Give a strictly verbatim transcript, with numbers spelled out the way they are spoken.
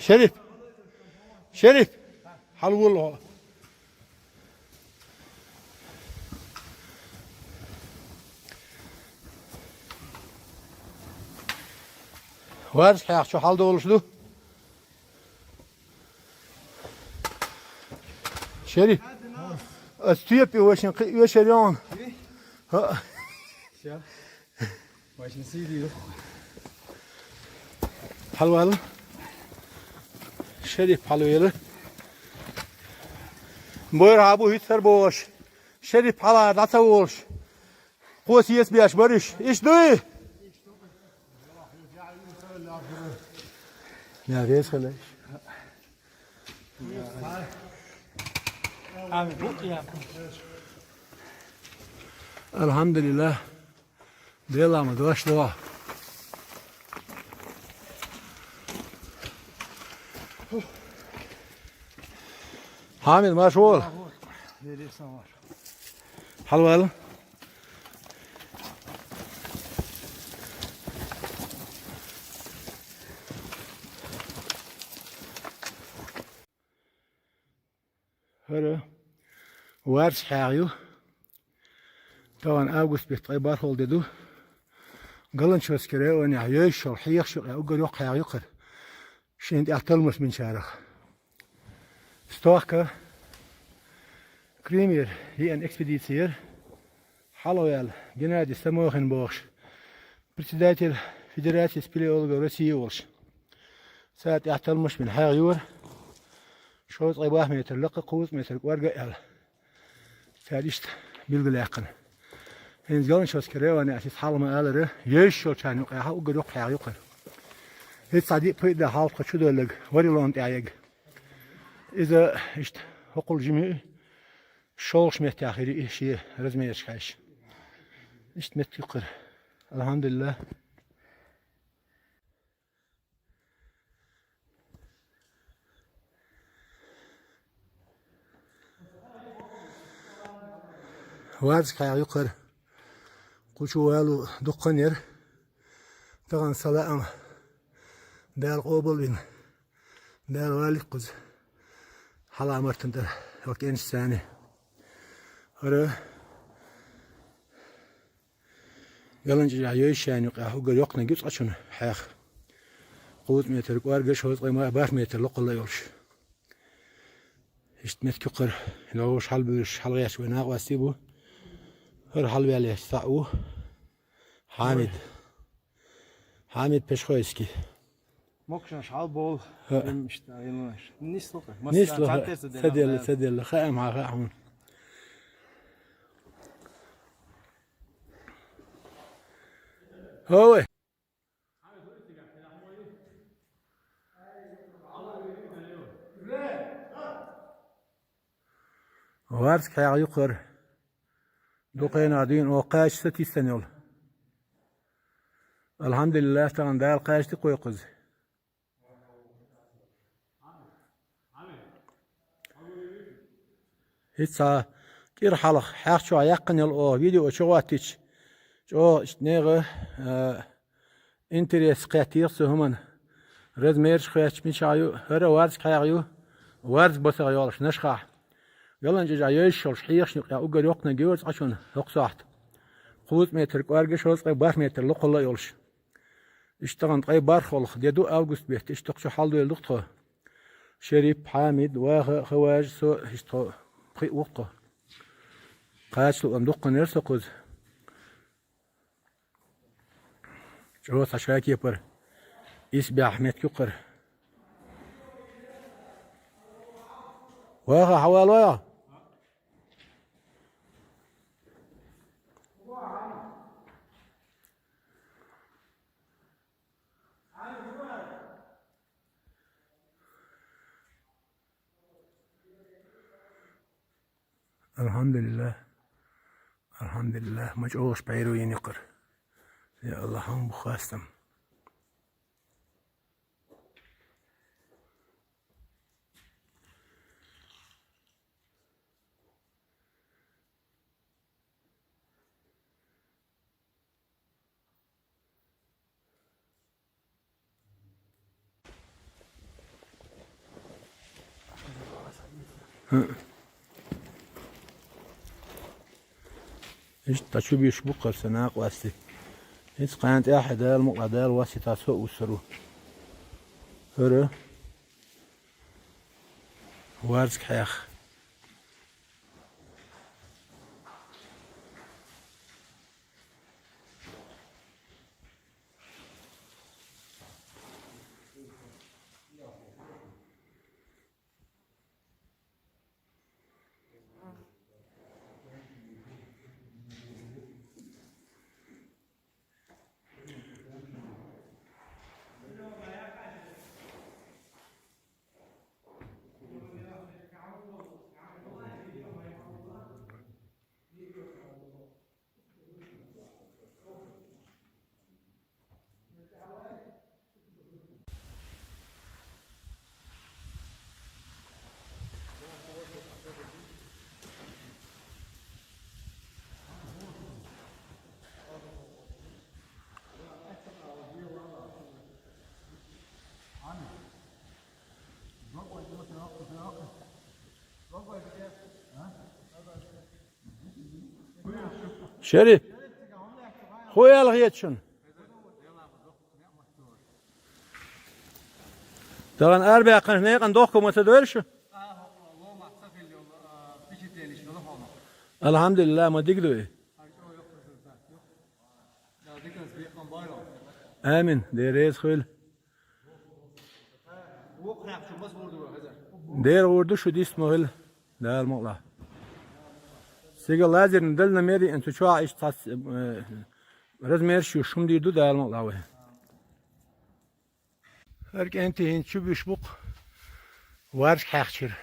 Шерип! Шерип! Хьалволла хьо. Варз хьех чу хьалдолуш ду. Шерип! Ас тепе вашин кхи оьшар йогӀун. ХӀаъ. Хьалвала. Шерип хьалвела. Бойр хьабу хӀуьттар бохуш. Шерип хьала дӀа ца волуш. Кхо сес беш бариш. Иш дуй? Ня, вес хилаш. Алхьамдулиллах. Дела ма дош ло. Хьамид, марш вол. Хьалвала. ХӀара варз хьагӀ ю. Тахана август бетта ткъе бархӀолгӀа де ду. Галанчожский районехь йойшал хьехаш юкъа уггар йоккха хьагӀ ю хӀара. Шена тӀехь талмаш бинчарах. Стохка Кримера еана экспедици яра. Хьалаваьлла Геннадий Самохин бохуш, председатель Федерации спелеологов России волуш. Цара тӀехь талмаш бина хьагӀ юра. Шовзткъе бархӀ метр лакха, кхузткъа метр кӀорга а аьлла. Цара иштта билгалъяьккхина. ХӀинца Галанчожский районехь, аса хьалха ма аллара, йойшалчарна юкъахь уггар йоккха хьагӀ ю хӀара. ХӀинца цхьа диъ-пхиъ де хьалха тхо чудоьлларг, Вавилон тӀехь ерг. Иза иштта хӀокхул жима ю, шолгӀачу меттехь хир ю и шен размерашка хьаьжча. Иштта меттиг ю хӀара. Алхьамдулиллах. Варз хьагӀ ю хӀара. Кху чу валу дуккха а яра. Тахана салаам Дала къобалвина. Дала валли кхуза. Хьала мартан тӀара хӀокху кӀенташца. ХӀара Галанчожехь йойшалчарна юкъахь уггар йоккханиг ю цкъачунна хьагӀ. Кхузткъа метр кӀорга, шовзткъе бархӀ метр лакхалла йолуш. Иштта меттиг ю хӀара, ловш хьалабуьйлуш, хьалагӀерташ вайн накъостий бу. ХӀара хьалаваьлла цхьаъ ву. Хьамид. Хьамид Пешхойский. Мокшанаш хьалабовла. ХӀаъ. Нисло-кх. Нисло, хӀаъ. Ца делла, ца делла. Хаам хьан, хаьа хьуна. ХӀой. Варз хьагӀ ю хӀара. Дукха хенахь дуьйна оха кхача сатийсина йолу. Алхьамдулиллах, тахана Дала кхача тӀекхойкху иза. ХӀинца кӀира хьалха хьагӀ чохь яьккхина йолу оха видео чу гӀоттича, чӀогӀа иштта нехан, а, интерес кхеттера цу хӀуманна. Размераш кхетча, мичахь ю, хӀара варз хьагӀ ю, варз бацахь йолуш нашхахь. Галанчожехь йойшалчу хьехашна юкъахь уггар йоккханиг ю цкъачунна хӀокху сохьта. Кхузткъа метр кӀорга, шовзткъе бархӀ метр лакхалла йолуш. Иштта тахана ткъе бархӀолгӀа де ду август бетта, иштта тахчу хьалдойла ду тхо. Шерип, Хьамид, Ваха, Хаважа, со, иштта тхо пхиъ ву тхо. Кхача луъам дуккха яра со кхуза. ЧӀогӀа цхьа шакепара. Исбаьхьа меттиг ю хӀара. Ваха, хьавалой хьо? Алхьамдулиллах. Алхьамдулиллах. Ма чӀогӀа бӀаьрго йина ю хӀара. Я АллахӀ, хьуна бу хастам. Иштта чу беш бу-кх хӀара са накъостий. Иза кхана тӀехь Дала мукъа Дала васситас со а вуссур ву. ХӀара варзиг хьех. Шериф, хӀун аьлла хета шуна? Тахана арабаьккхинчу некъан дохко ма ца дойла шу? Алхьамдулиллах, ма дика ду и. Амин, Дела реза хуьлда. Дера гӀур ду шу, дист ма хила, Дала мукъалахь. Цига лазерна дала мери, цу чохь иштта цхьацца, э, размерш ю, шуна дийр ду Дала мукъалахь вай. ХӀара кӀентий хӀинца чу буьш бу-кх варзиг хьаьхчира.